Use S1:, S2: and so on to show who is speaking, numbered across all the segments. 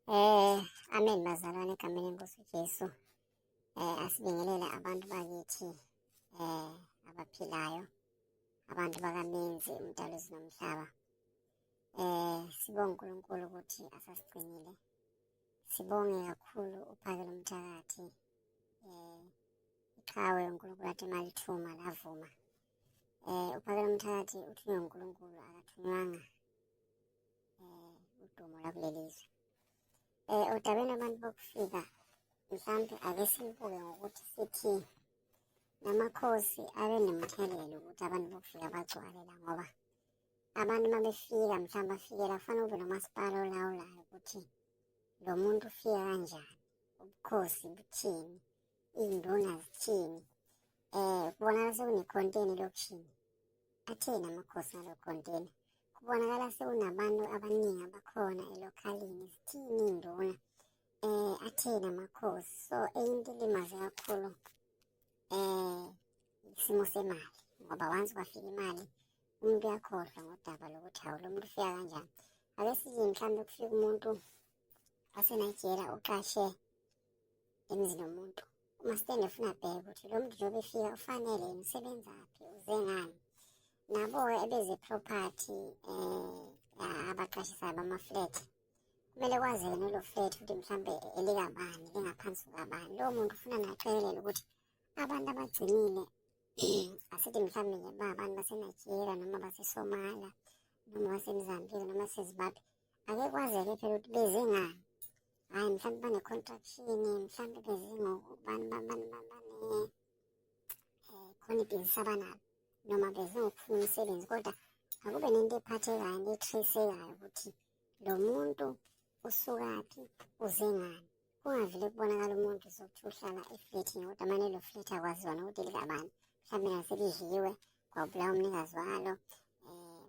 S1: Amen bazalwane egameni lenkosi uJesu. Asibingelele abantu bakithi abaphilayo, abantu bakaMenzi umdali wezulu nomhlaba. Sibonge uNkulunkulu ukuthi asasigcinile. Sibonge kakhulu uphakela umthakathi iqhawe uNkulunkulu athi malithuma lavuma. Uphakela umthakathi uthunywe uNkulunkulu akathunywanga udumo lakuleli zwe. Odabeni lwabantu bokufika mhlampe ake sibuke ngokuthi sithi namakhosi abe nomthelela ukuthi abantu bokufika bagcwale la ngoba abantu uma befika mhlawumbe bafikela kufanele kube nomasipala olawulayo ukuthi lo muntu ufika kanjani, ubukhosi buthini, iy'nduna zithini. Kubonakala sekune-container elokishini. Athini amakhosi ngalo container? Kubonakala sekunabantu abaningi abakhona elokhalini, zithini iy'nduna? Athini amakhosi? So enye into elimaze kakhulu isimo semali ngoba once kwafika imali umuntu uyakhohlwa ngodaba lokuthi hawu lo muntu ufika kanjani. Ake sithi mhlawumbe kufika umuntu waseNigeria uqashe emzini womuntu. Umasitende ufuna abheke ukuthi lo muntu njengoba efika ufanele yini, usebenzaphi, uze ngani. Nabo-ke ebeze-property abaqashisayo bama-flat kumele kwazeke nelo flat ukuthi mhlampe elikabani lingaphansi kukabani. Lowo muntu ufuna naqikelele ukuthi abantu abagcinile asithi mhlawumbe nje ba abantu baseNigeria noma baseSomalia noma baseMozambique noma baseZimbabwe ake kwazeke phela ukuthi beze ngani. Hhayi mhlawumbe bane-contraction mhlawumbe beze khona ibhizinisi abanalo noma beze ngokufuna umsebenzi kodwa akube nento ephathekayo into e-trace-ekayo ukuthi lo muntu usukaphi uze ngani. Kungavele kubonakala umuntu sokuthiwa uhlala eflethini kodwa mane lelo flat akwaziwa nokuthi elikabani. Mhlawumbe naselidliwe kwabulawa umnikazi walo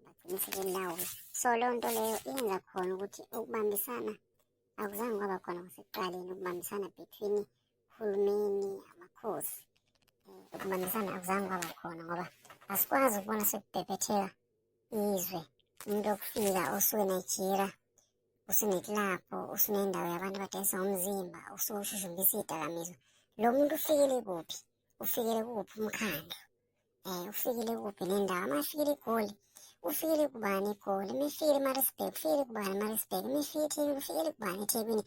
S1: bagcine sebelawula. So leyo nto leyo iyenza khona ukuthi ukubambisana akuzange kwaba khona kwasekuqaleni ukubambisana between uhulumeni amakhosi. Ukubambisana akuzange kwaba khona ngoba asikwazi ukubona sekubhebhetheka izwe umuntu okufika osuke eNigeria usuneklabhu usunendawo yabantu abadayisa ngomzimba usuke ushushumbisa iy'dakamizwa. Lo muntu ufikele kuphi? Ufikele kuphi umkhandlu? Ufikele kuphi nendawo? Uma efikile eGoli, ufikele kubani eGoli? Uma efikile eMaritzburg, ufikele kubani eMaritzburg? Uma efika eThekwini, ufikele kubani eThekwini?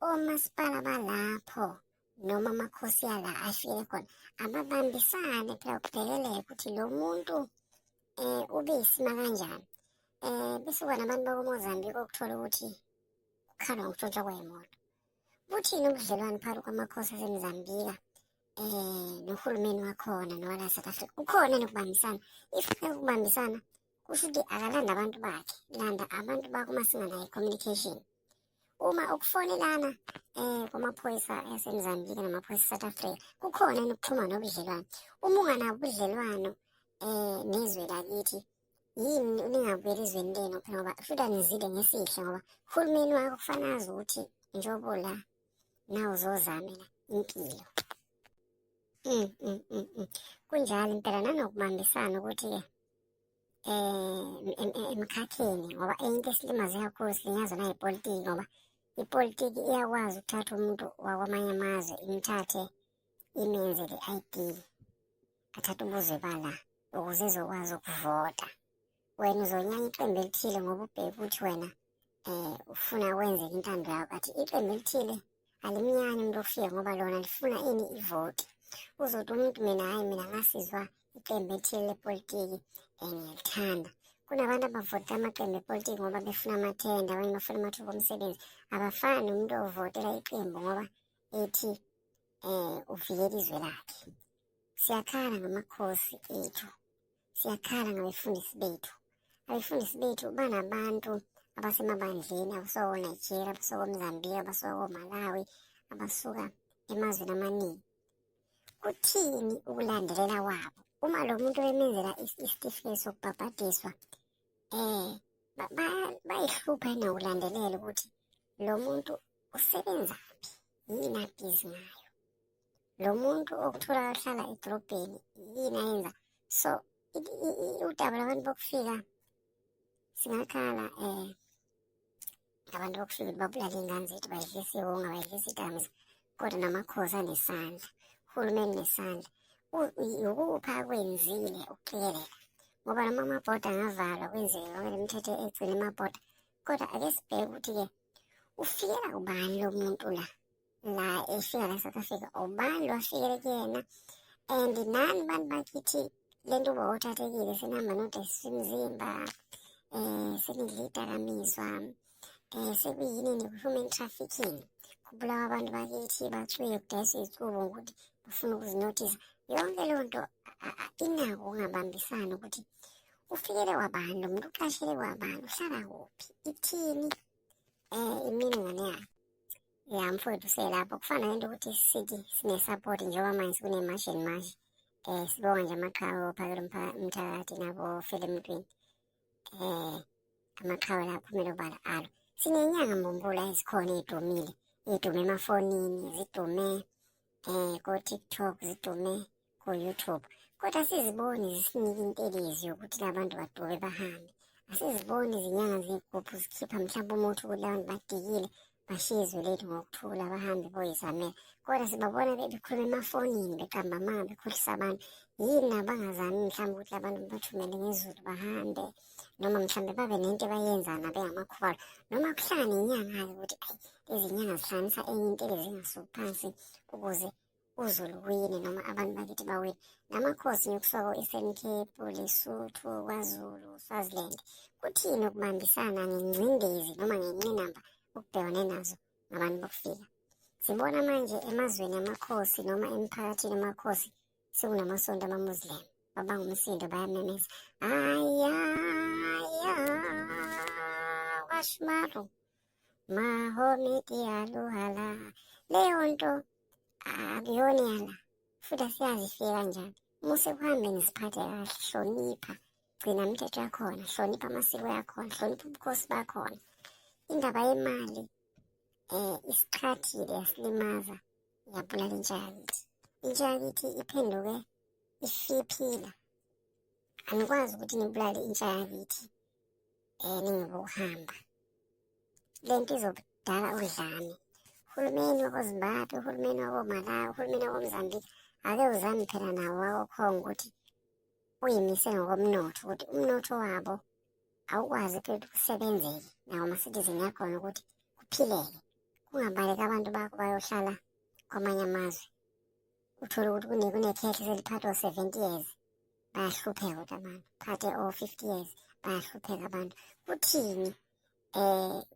S1: Omasipala balapho noma amakhosi ala afike khona ababambisane phela kubhekeleke ukuthi lo muntu ube isima kanjani. Bese kuba nabantu bakoMozambique okuthola ukuthi kukhalwa ngokutshontshwa kwey'moto. Buthini ubudlelwane phakathi kwamakhosi aseMozambique nohulumeni wakhona nowala South Africa? Kukhona yini ukubambisana? If ukubambisana kusho ukuthi akalanda abantu bakhe, landa abantu bakho uma singanayo i-communication. Uma ukufonelana kwamaphoyisa aseMozambique namaphoyisa e-South Africa, kukhona yini ukuxhumana nobudlelwano? Uma unganabo ubudlelwano nezwe lakithi, yini ningabuyeli ezweni lenu phela ngoba kushuthi anizile ngesihle ngoba uhulumeni wakho kufanele azi ukuthi njengoba ula nawe uzozamela impilo. Kunjalo impela nanokubambisana ukuthi-ke emkhakheni ngoba enye into esilimaze kakhulu silinyazwa nayipolitiki ngoba ipolitiki iyakwazi ukuthatha umuntu wakwamanye amazwe imthathe imenzele i-I_D athathe ubuzwe bala ukuze ezokwazi ukuvota. Wena uzonyanya iqembu elithile ngoba ubheke ukuthi wena ufuna kwenzeke intando yakho, athi iqembu elithile alimnyani umuntu ofika ngoba lona lifuna ini ivoti. Uzothi umuntu mina hhayi mina ngasizwa iqembu elithile lepolitiki ngiyalithanda. Kunabantu abavotela amaqembu epolitiki ngoba befuna amathenda, abanye bafuna amathuba omsebenzi. Abafani nomuntu ovotela iqembu ngoba ethi uvikela izwe lakhe. Siyakhala ngamakhosi ethu, siyakhala ngabefundisi bethu. Abefundisi bethu banabantu abasemabandleni abasuka ko-Nigeria, abasuka ko-Mozambique, abasuka ko-Malawi, abasuka emazweni amaningi. Kuthini ukulandelela kwabo? Uma lo muntu bemenzela isitifiketi sokubhabhadiswa, bayihlupha yini ukulandelela ukuthi lo muntu usebenzaphi, yini abhizi ngayo? Lo muntu okuthola ahlala edolobheni yini ayenza? So udaba lwabantu bokufika singakhala Abantu bokufika ukuthi babulale iy'ngane zethu, bayidlisa iwunga, bayidlisa idakamizwa, kodwa namakhosi anesandla, uhulumeni nesandla. Ukuphi akwenzile ukuqikelela? Ngoba noma amabhoda angavalwa kwenzeke yonke le mithetho egcina amabhoda, kodwa ake sibheke ukuthi-ke ufikela kubani lo muntu la la efika la e-South Africa, ubani lo afikele kuyena? And nani bantu bakithi, le nto uba uthathekile senihamba nodayisa imizimba, senidla idakamizwa, sekuyini ni-human trafficking, kubulawa abantu bakithi, bacwiye kudayiswa izicubu ngokuthi bafuna ukuzinothisa. Yonke leyo nto inako ukungabambisani ukuthi ufikele kwabani lo muntu, uqashele kwabani, uhlala kuphi, ithini imininingwane yakhe. Ya mfowethu, selapho kufana nento ukuthi sithi sine-support njengoba manje sikune-march and march. Sibonga nje amaqhawe ophakela umthakathi nabo fela emntwini, amaqhawe la aphumela obala alo. Sinenyanga mbumbulu ezikhona ey'dumile, ey'dume emafonini, zidume ko-TikTok, zidume ko-YouTube, kodwa asiziboni zisinika intelezi yokuthi la bantu baduke bahambe. Asiziboni izinyanga zey'gubhu zikhipha mhlawumbe umuthi ukuthi la bantu badikile, bashiye izwe lethu ngokuthula, bahambe boyizamela, kodwa sibabona bekhuluma emafonini, beqamba amanga, bekhohlisa abantu. Yini nabo bangazami mhlawumbe ukuthi abantu bathumele ngezulu bahambe, noma mhlawumbe babe nento abayenzayo nabengamakhubalo, noma kuhlangane inyanga-ke ukuthi ayi lezi nyanga zihlanganisa enye intelezi engasuki phansi ukuze uZulu wine noma abantu bakithi bawine. Namakhosi nje kusuka ko-Eastern Cape, Lesotho, KwaZulu, Swaziland, kuthini ukubambisana ngengcindezi noma ngenqinamba ukubhekane nazo ngabantu bokufika? Sibona manje emazweni amakhosi noma emphakathini amakhosi sekunamasonto ama-Muslim, babanga umsindo, bayamemeza ayaya washmaru mahometi aluhala. Leyo nto akuyona yala, futhi asiyazi ifike kanjani. Uma usekuhambeni ziphathe kahle, hlonipha, gcina imithetho yakhona, hlonipha amasiko yakhona, hlonipha ubukhosi bakhona. Indaba yemali isiqhathile, yasilimaza, yabulala intsha yakithi. Intsha yakithi iphenduke ifiphila. Anikwazi ukuthi nibulale intsha yakithi ningebokuhamba. Le nto izodala udlame. Uhulumeni wakoZimbabwe, uhulumeni wakoMalawi, uhulumeni wakoMozambique, ake uzame phela nawo wakoKhongo ukuthi uyimise ngokomnotho, ukuthi umnotho wabo awukwazi phela ukuthi usebenzeke nawo ama-citizen yakhona, ukuthi kuphileke, kungabaleki abantu bakho bayohlala kwamanye amazwe. Uthole ukuthi kunekhehle seliphathwa o-70 years, bayahlupheka ukuthi abantu phathe o-50 years, bayahlupheka abantu. Kuthini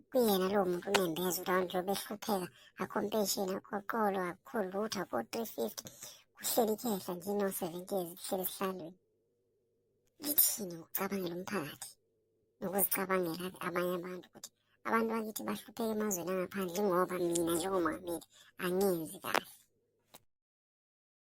S1: kuyena lowo muntu unembeza ukuthi abantu behlupheka, akho mpesheni, akho qolo, akukho lutho, akho 350, kuhleli ikhehla nje no-70 years kuhleli esihlalweni. Lithini ngokucabangela umphakathi nokuzicabangela abanye abantu ukuthi abantu bakithi bahlupheka emazweni angaphandle ngoba mina njengomongameli angenzi kahle?